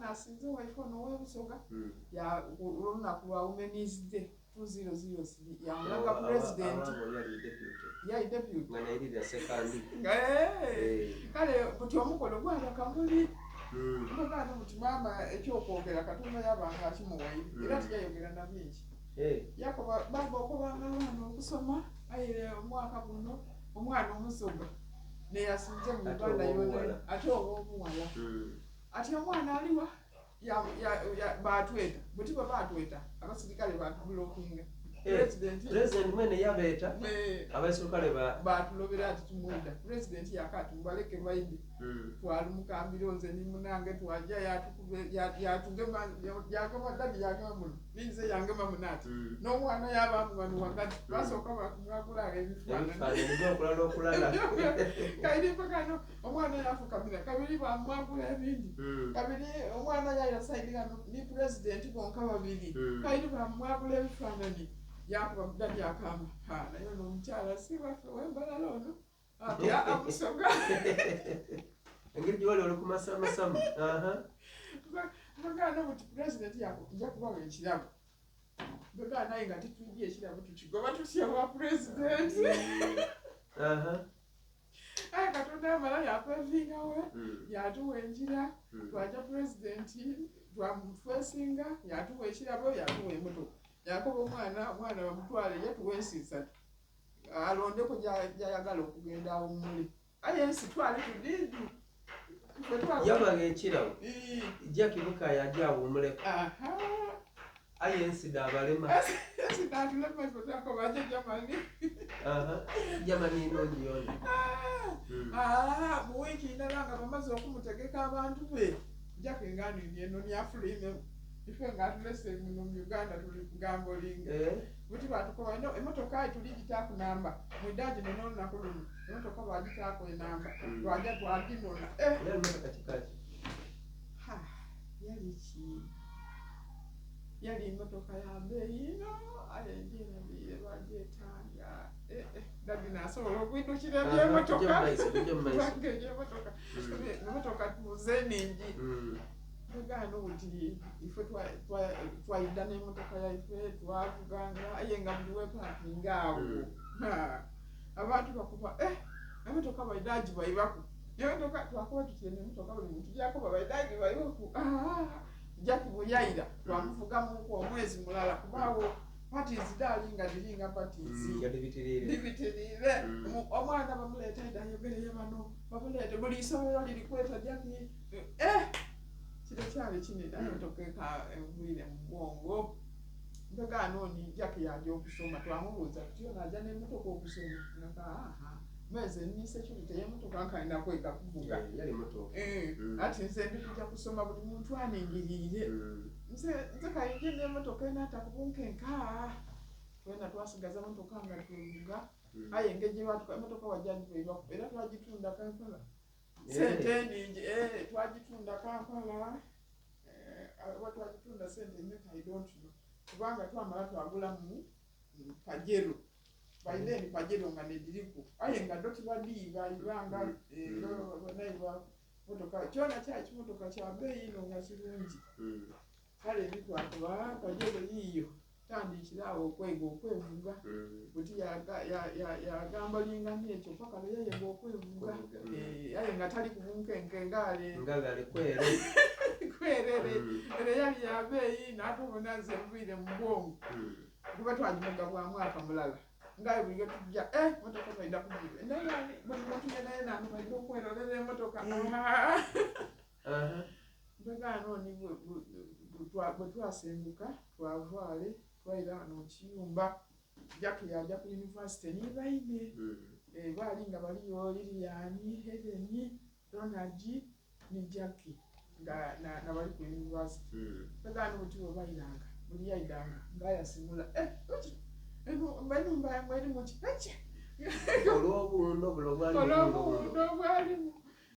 naasinze owaife ono ow'e Busoga olunaku lwa Women's Day 2003 yamulaga Pulezidenti. Yali deputy. Nga nairira Ssekandi. Kale buti omukolo gwaba Kamuli. Mbagamba buti maama eky'okwogera Katonda yaba nga akimuwaire era tiyayogera na bingi. Yakoba baaba okobanga abaana okusoma aye omwaka guno omwana omusoga neyasinze mu Uganda yonayona ate ow'obuwala. Ati omwana aliwa? Baatweta buti bwe baatweta abasirikale baatubulokinga. President President mwene yabeeta abaisirukale ba baatulobera ati tumwenda. President yaka ati mubaleke baidhe. Twalumuka mbiro nze ni munange twaja yatukuba yatugema yagema dadi yagema muno ninze yangema muno ati n'omwana yabaamu wano wagati basooka batumwagula agho ebifaananyi. Ebifaananyi by'okulala okulala. Kaire mpaka no Omwana yafukamira kabiri bamwagula ebindi kabiri omwana yaira saidi ghano ni pulezidenti bonka babiri kabiri bamwagula ebifananhi yakuba dadi akaama ha naye ono omukyala si waffe owembalala ono ati aa musoga. Engeri gyewali oli kumasamasamu aha. Mbagamba buti pulezidenti nja kubawa ekirabo mbagamba naye nga titwidhye ekirabo tukigoba tutya ewa pulezidenti. Aha. Aye Katonda yamala yapevinga we yatuwa enjira twaja pulezidenti twamufesinga yatuwa ekirabo yatuwa emotoka yakoba omwana omwana bamutwale yatuwa ensi isatu alondeku gyayagala okugenda awumule aye ensi twali tudidi Yabagha ekirabo Jackie Bukaya aje awumuleku. Aye ensi dhaabalema. Ensi dhaatulema ife twakoba aje Germany. Aha, Germany nungi yona. Ah, mu wiiki ndala nga bamaze okumutegeka abantu be, Jackie nga aniinie eno ni afulwimemu. Ife nga atulese muno mu Uganda tuli kugambolinga. Eh. Buti baatukoba ino emotoka aye tuligitaaku namba, mwidha ginona olunaku luno. Emotoka baagitaaku enamba, twaja twaginona. Eh! Yali motoka kika ki? Ha, yali ki? Yali motoka ya beeyi inho aye ngyerabiire bagyetanga eh, eh, dadi nasobola okwidhukira eby'emotoka kubanga eby'emotoka emotoka tubuze ningi Tugaana buti ife twaidha n'emotoka yaife twavuganga aye nga buli wepakinga agho abantu bakoba eh emotoka baidha gibaibaku emotoka twakoba tuti eno emotoka buli muntu gyakoba baidha gibaibaku Jackie bwe yaira twamuvugamuuku omwezi mulala kuba agho parties dhaali nga dhiri nga parties Nga dhibitiriire. dhibitiriire. Omwana bamuleeta aidhe ayogereye bano, bamuleete buli isomero liri kweta Jackie. Eh! Kino kyali kinene aye emotoka eka enviire mu bwongo. Mpegaano ni Jackie yaaja okusoma twamubuuza tuti ono aja n'emotoka okusoma? Nga aaha. Me nze ni security y'emotoka nkaali na kwega kuvuga. Eh, yali mutuufu. Eh, Mm. ati nze ndi kuja kusoma buli muntu aningiriire. Nze nze kainje n'emotoka enaata ku bunkenke aa. Twena twasigaza motoka nga twevuga. Aye engeri gye baatuka emotoka waja gibaibaku era twagitunda Kampala. Sente eningi eh, twagitunda Kampala. Eh, oba twagitunda sente meka I don't know. Kubanga twamala twagulamu Pajero. By then Pajero nga nedhiriku aye nga dho tibadhiiba ibanga naiba motoka kyona kyali kimotoka kya beeyi inho nga kirungi. Kale ni twakoba Pajero yiiyo tandikira agho okwega okwevuga. Buti yagambolinga n'ekyo paka lwe yayega okwevuga. Aye nga tali ku bunkenke nga ale. Nga ghale kwere. Kwere ere yali ya beeyi inho ate obona nze nviire mu bwongo. Kuba twagivuga bwa mwaka mulala nga aye buli lwe tujja eh emotoka baidha kugiiba naye ani buli muntu yenayena ano baidha okwerolera emotoka aah. Mpegaano ni bwe twasenguka twava ghale twaira ghano mu kiyumba Jackie yaaja ku yunivasite ni baine baali nga baliyo Lilian, Hellen, Ronald ni Jackie nga nabali ku yunivasite. Mpegaano buti bwe bairanga, buli yaidhanga nga ayasimula, Eh! Oti enhumba yaimwe erimu ki? Eki! Olw'obuwundo bule obwali mu Olw'obuwundo obwalimu.